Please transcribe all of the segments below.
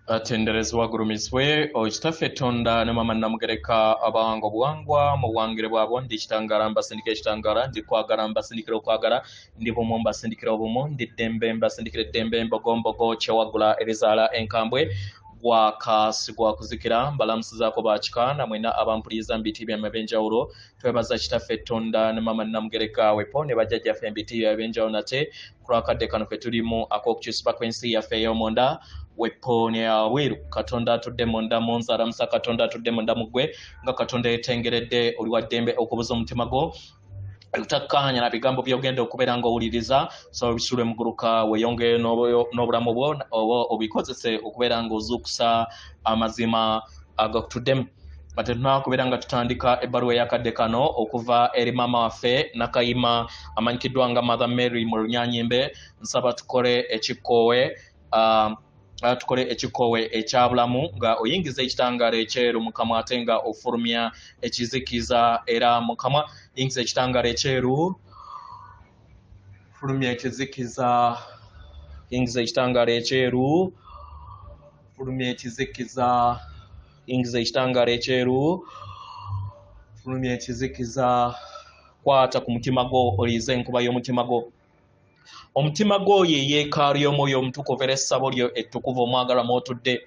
Atenderezebwa agulumizibwe oyo Kitaffe Tonda ne Maama Namugereka abawanga obuwangwa mu buwangire bwabwo. Ndi kitangaala mbasindikira ekitangaala, ndi kwagala mbasindikira okwagala, ndi bumu mbasindikira obumu, ndi ddembe mbasindikira eddembe, mbogombogo kyewaggula ebizaala enkambwe, gwaka sigwa kuzikira. Mbalamusizaako bakika namwena abampuliriza mu biti byammwe ebyenjawulo. Twebaza Kitaffe Tonda ne Maama Namugereka wepo ne bajjajjaffe mu biti ebyenjawulo nate ku lwakadde kano ke tulimu ak'okukyusibwa kw'ensi yaffe ey'omunda wepo ne yawabweru. Katonda atudde munda mu nze alamusa Katonda atudde munda mu ggwe, nga Katonda yeetengeredde oli wa ddembe okubuza omutima gwo otakkaanya na bigambo by'ogenda okubeera ng'owuliriza. So bisule muguluka weeyongere n'obulamu bwo oba obikozese okubeera ng'ozuukusa amazima agakutuddemu. Ate tunakubeera nga tutandika ebbaluwa eyakadde kano okuva eri maama waffe Nakayima amanyikiddwa nga Mother Mary mu Lunyanyimbe. Nsaba tukole ekikkowe tukole ekikkowe ekyabulamu nga oyingiza ekitangaala ekyeru mu kamwa ate nga ofulumya ekizikiza era mu kamwa. Yingiza ekitangaala ekyeru, fulumya ekizikiza, yingiza ekitangaala ekyeru, fulumya ekizikiza, yingiza ekitangaala ekyeru, fulumya ekizikiza. Kwata ku mutima gwo oliize enkuba y'omutima gwo. Omutima gwo ye yeekaalu y'omwoyo omutukuvu era essabo lyo ettukuvu omwagalwa mw'otudde.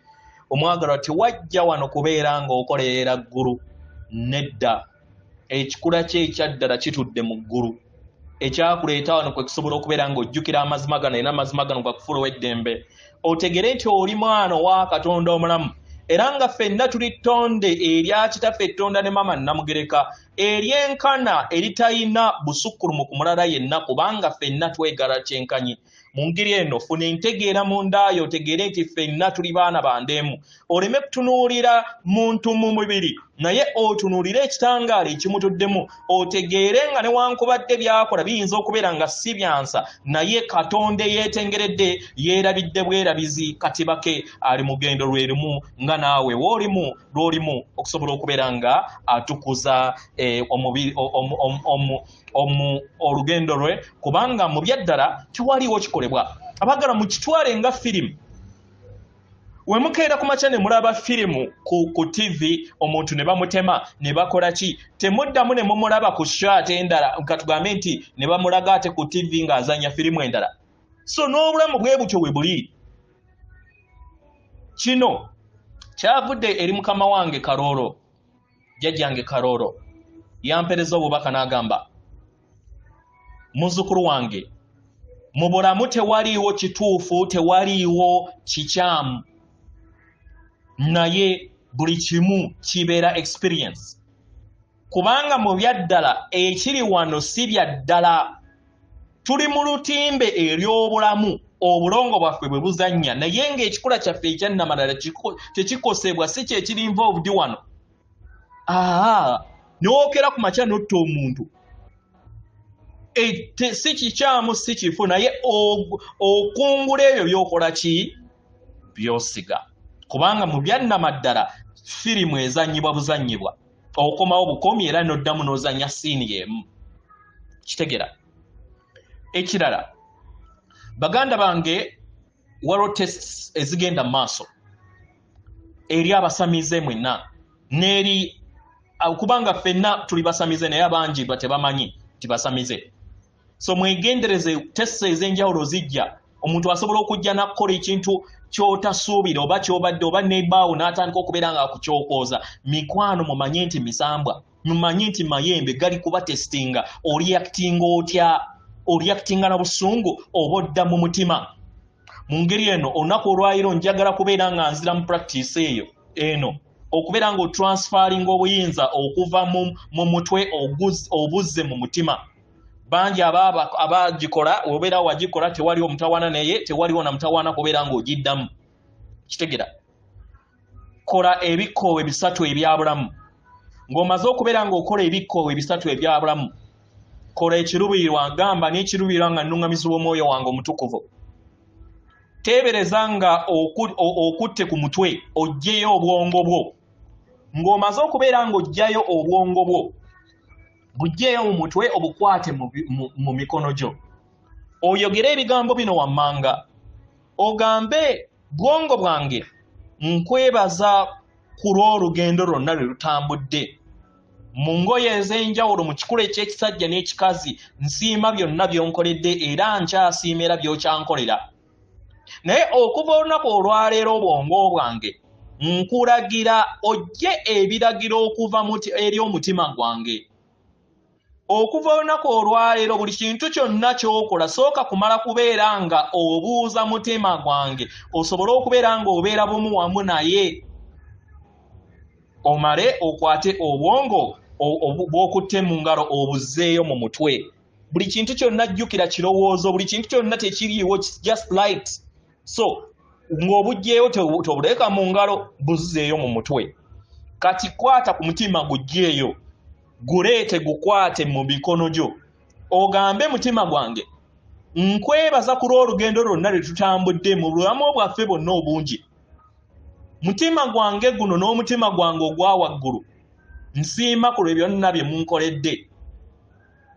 Omwagalwa, tewajja wano kubeera ng'okolerera ggulu, nedda. Ekikula kye ekyaddala kitudde mu ggulu. Ekyakuleeta wano kwe kusobola okubeera ng'ojjukira amazima gano, era amazima gano gakufuula ow'eddembe. Otegere nti oli mwana owa Katonda omulamu, era nga ffenna tuli ttonde erya Kitaffe Tonda ne Maama Namugereka eryenkana eritalina busukkulumu ku mulala yenna, kubanga ffenna twegala kyenkanyi. Mu ngeri eno funa entegeera mu ndaayo, otegeere nti ffenna tuli baana ba ndeemu. Oleme kutunuulira muntu mu mubiri, naye otunuulire ekitangaala ekimutuddemu, otegeere nga newankubadde by'akola biyinza okubeera nga si byansa, naye Katonda eyeetengeredde yeerabidde bwerabizi katiba ke, ali mugendo lwe lumu nga naawe w'olimu lw'olimu, okusobola okubeera nga atukuza omubiri olugendo lwe, kubanga mu byaddala tewaliiwo kikolebwa. Abaagala mukitwale nga firimu. We mukeera ku makya ne mulaba firimu ku TV, omuntu ne bamutema ne bakola ki, temuddamu ne mumulaba ku show ate endala, katugambe nti ne bamulaga ate ku TV ng'azannya firimu endala. So n'obulamu bwe butyo bwe buli. Kino kyavudde eri mukama wange Karooro, jjajjange Karooro yampereza obubaka n'agamba, muzzukulu wange, mu bulamu tewaliiwo kituufu, tewaliiwo kikyamu, naye buli kimu kibeera experience, kubanga mu byaddala ekiri wano si bya ddala. Tuli mu lutimbe ery'obulamu, obulongo bwaffe bwe buzannya, naye ng'ekikula kyaffe ekyannamalala tekikosebwa, si kyekiri involved wano. Newookera ku makya n'otta omuntu, si kikyamu, si kifu, naye okungula ebyo by'okola ki by'osiga, kubanga mu byannamaddala firimu ezannyibwa buzannyibwa, okomawo bukomi era n'oddamu n'ozannya siini y'emu. Kitegera. Ekirala, baganda bange, waliwo tests ezigenda mu maaso eri abasamize mwenna n'eri, kubanga ffenna tuli basamize, naye abangi tebamanyi nti basamize. So mwegendereze, tests ez'enjawulo zijja. Omuntu asobola okujja n'akukola ekintu ky'otasuubira oba ky'obadde oba nebaawo n'atandika okubeera nga akukyokooza. Mikwano, mumanye nti misambwa, mumanye nti mayembe gali kuba testinga. Oreactinga otya? Oreactinga na busungu oba odda mu mutima? Mu ngeri eno, olunaku olwayiro njagala kubeera nga nzira mu practice eyo eno, okubeera nga otransferringa obuyinza okuva mu mutwe obuzze mu mutima. Bangi abagikola, obeera wagikola tewaliwo mutawaana, naye tewaliwo na mutawaana kubeera ng'ogiddamu. Kitegera. Kola ebikoowe bisatu ebyabulamu. Ng'omaze okubeera ng'okola ebikoowe bisatu ebyabulamu, kola ekiruubirirwa, gamba n'ekiruubirirwa nga nnuŋŋamizibwa omwoyo wange omutukuvu. Teebereza nga okutte ku mutwe, oggyeyo obwongo bwo. Ng'omaze okubeera ng'oggyayo obwongo bwo, buggyeyo mu mutwe, obukwate mu mikono gyo, oyogere ebigambo bino wammanga, ogambe, bwongo bwange, Nkwebaza ku lw'olugendo lwonna lwe lutambudde mu ngoye ez'enjawulo, mu kikula eky'ekisajja n'ekikazi. Nsiima byonna by'onkoledde era nkyasiima era by'okyankolera. Naye okuva olunaku olwaleero, obwongo bwange nkulagira ojje ebiragiro okuva eri omutima gwange. Okuva olunaku olwaleero, buli kintu kyonna ky'okola, sooka kumala kubeera nga obuuza mutima gwange, osobole okubeera ng'obeera bumu wamu naye, omale okwate obwongo bw'okutte mu ngalo obuzzeeyo mu mutwe. Buli kintu kyonna, jjukira, kirowoozo. Buli kintu kyonna tekiriiwo, just light. So ng'obuggyeeyo, tobuleeka mu ngalo, buzzeeyo mu mutwe. Kati kwata ku mutima, guggyeeyo, guleete, gukwate mu mikono gyo, ogambe, "Mutima gwange, nkwebaza ku lw'olugendo lwonna lwe tutambudde mu bulamu bwaffe bwonna obungi. Mutima gwange guno n'omutima gwange ogwa waggulu, nsiima ku lwe byonna bye munkoledde.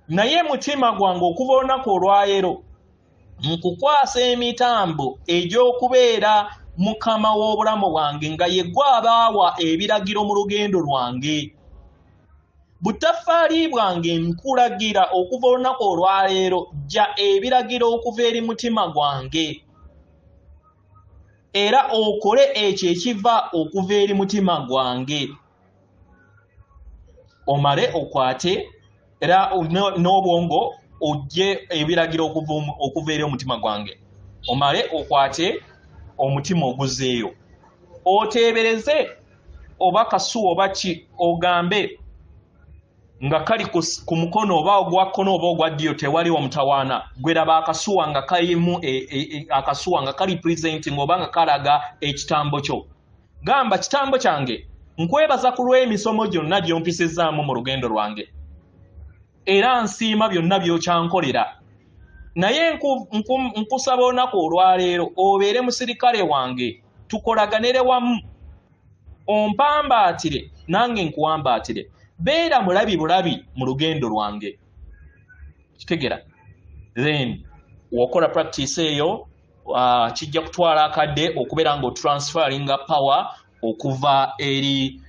Naye mutima gwange, okuva olunaku olwaleero nkukwasa emitambo egy'okubeera mukama w'obulamu bwange, nga ye gwe abaawa ebiragiro mu lugendo lwange. Butaffaali bwange, nkulagira okuva olunaku olwaleero, jja ebiragiro okuva eri mutima gwange, era okole ekyo ekiva okuva eri mutima gwange." Omale okwate era n'obwongo, ojje ebiragiro okuva eri omutima gwange, omale okwate omutima oguzeeyo, oteebereze oba kasuwa oba ki, ogambe nga kali ku mukono oba ogwa kkono oba ogwa ddyo, tewaliwo mutawaana. Gweraba akasuwa nga kalimu akasuwa nga kali presenting oba nga kalaga ekitambo kyo. Gamba, "Kitambo kyange, nkwebaza ku lw'emisomo gyonna gy'ompisizaamu mu lugendo lwange, era nsiima byonna by'okyankolera. Naye nkusaba olunaku olwaleero obeere musirikale wange, tukolaganire wamu, ompambaatire nange nkuwambaatire. Beera mulabi bulabi mu lugendo lwange." Kitegera? Then wokola practice eyo, kijja kutwala akadde okubeera nga otransferinga power okuva eri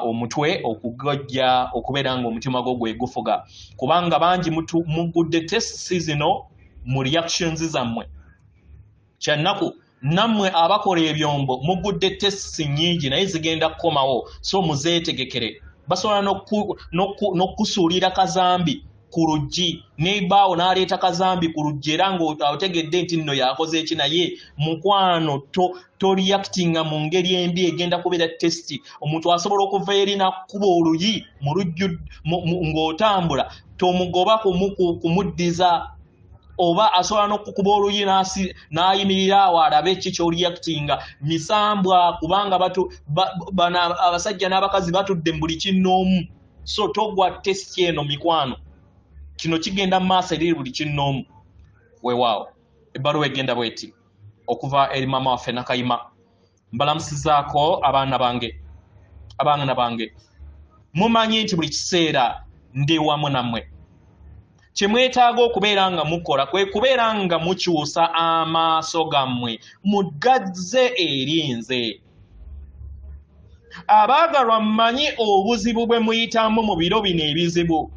omutwe okugojja okubeera nga omutima gwo gwe gufuga, kubanga bangi mugudde tests zino mu reactions zammwe. Kyannaku, nammwe abakola ebyombo mugudde tests nnyingi, naye zigenda kukomawo, so muzeetegekere. Basobola n'okusuulira kazambi ku luggi, nebaawo n'aleeta kazambi ku luggi, era ng'otegedde nti nno yakoze eki. Naye mukwano, toreactinga mu ngeri embi, egenda kubeera test. Omuntu asobola okuva eri n'akkuba oluyi mu lujju ng'otambula, tomugoba kumuddiza, oba asobola n'okukuba oluyi n'ayimirira awo alabe ki ky'oreactinga. Misambwa, kubanga bano abasajja n'abakazi batudde mu buli kinnoomu. So togwa test eno, mikwano. Kino kigenda mu maaso eri buli kinnoomu. Weewaawo, ebbaluwa egenda bweti okuva eri maama waffe Nakayima. Mbalamusizaako abaana bange. Abaana bange, mumanyi nti buli kiseera ndi wamu nammwe. Kyemwetaaga okubeera nga mukola kwe kubeera nga mukyusa amaaso gammwe mugazze eri nze. Abaagalwa, mmanyi obuzibu bwe muyitamu mu biro bino ebizibu,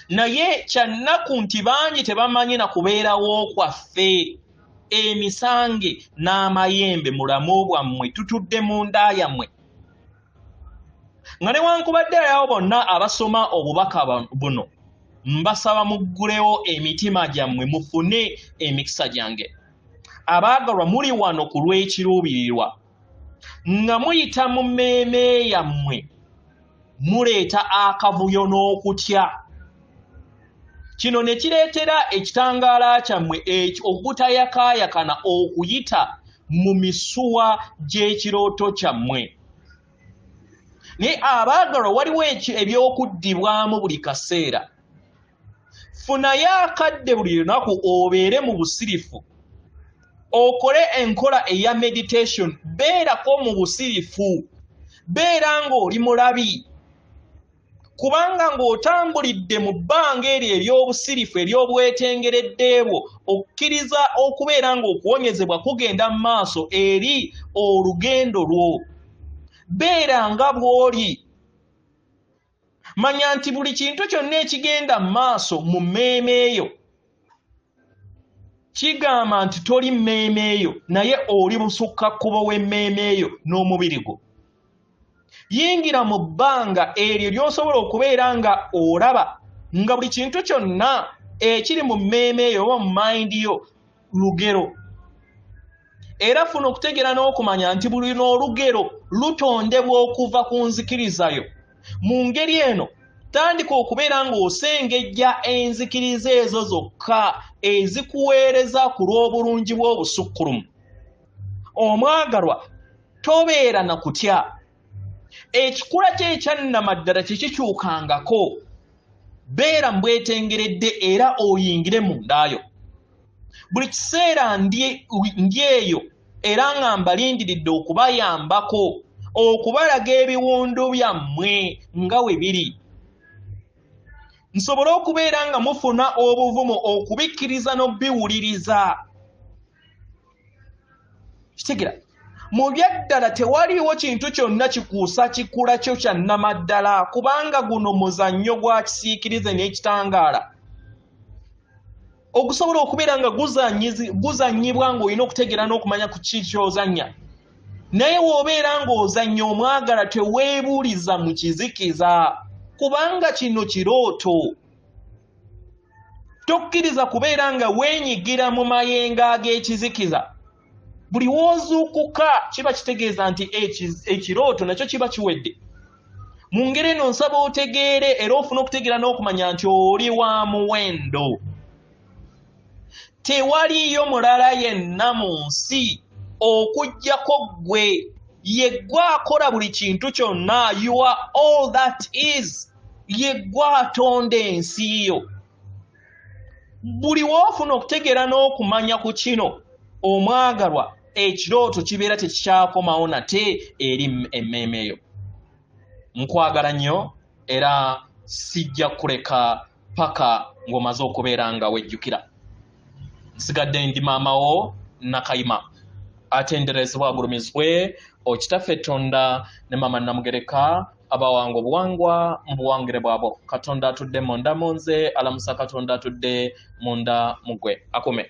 naye kyannaku nti bangi tebamanyi na kubeerawo kwaffe. Emisange n'amayembe mulamu bwammwe tutudde mu nda yammwe, nga newankubadde abo bonna abasoma obubaka buno, mbasaba muggulewo emitima gyammwe mufune emikisa gyange. Abaagalwa, muli wano ku lw'ekiruubirirwa. Nga muyita mu mmeeme yammwe muleeta akavuyo n'okutya, kino ne kireetera ekitangaala kyammwe ogutayakaayakana okuyita mu misuwa gy'ekirooto kyammwe. Naye abaagalwa, waliwo ebyokuddibwamu buli kaseera. Funayo akadde buli lunaku obeere mu busirifu, okole enkola eya meditation. Beerako mu busirifu, beera ng'oli mulabi. Kubanga ng'otambulidde mu bbanga eryo ery'obusirifu ery'obwetengeredde bwo, okkiriza okubeera ng'okuwonyezebwa kugenda mu maaso eri olugendo lwo. Beera nga bw'oli. Manya nti buli kintu kyonna ekigenda mu maaso mu mmeeme eyo kigamba nti toli mmeeme eyo, naye oli busukka kkubo w'emmeeme eyo n'omubiri gwo. Yingira mu bbanga eryo ly'osobola okubeera nga olaba nga buli kintu kyonna ekiri mu mmeeme eyo oba mu mayindi yo lugero. Era funa okutegeera n'okumanya nti buli n'olugero lutondebwa okuva ku nzikiriza yo. Mu ngeri eno tandika okubeera ng'osengejja enzikiriza ezo zokka ezikuweereza ku lw'obulungi bw'obusukkulumu. Omwagalwa, tobeera na kutya. Ekikula kye ekyannamaddala tekikyukangako. Beera mu bwetengeredde era oyingire mu ndaayo. Buli kiseera ndi eyo era nga mbalindiridde okubayambako okubalaga ebiwundu byammwe nga we biri, nsobole okubeera nga mufuna obuvumu okubikkiriza n'obiwuliriza. Kitegera mu byaddala tewaliiwo kintu kyonna kikuusa kikula kyo kya nnamaddala, kubanga guno muzannyo gwa kisiikirize n'ekitangaala ogusobola okubeera nga guzannyibwa ng'olina okutegeera n'okumanya ku ki ky'ozannya. Naye w'obeera ng'ozannya omwagala teweebuuliza mu kizikiza, kubanga kino kirooto. Tokkiriza kubeera nga weenyigira mu mayengo ag'ekizikiza. Buli w'ozuukuka kiba kitegeeza nti ekirooto nakyo kiba kiwedde. Mu ngeri eno nsaba otegeere era ofune okutegeera n'okumanya nti oli wa muwendo. Tewaliiyo mulala yenna mu nsi okuggyako ggwe. Ye ggwe akola buli kintu kyonna. You are all that is. Ye ggwe atonda ensi yo. Buli w'ofuna okutegeera n'okumanya ku kino, omwagalwa, ekirooto kibeera tekikyakomawo nate eri emmeeme eyo. Nkwagala nnyo era sijja kuleka paka ng'omaze okubeera nga wejjukira. Nsigadde ndi maama wo Nakayima. Atenderezebwa agulumizibwe Okitaffe Tonda ne maama Namugereka abawanga obuwangwa mu buwangire bwabwo. Katonda atudde munda mu nze alamusa Katonda atudde munda mu ggwe. Akume.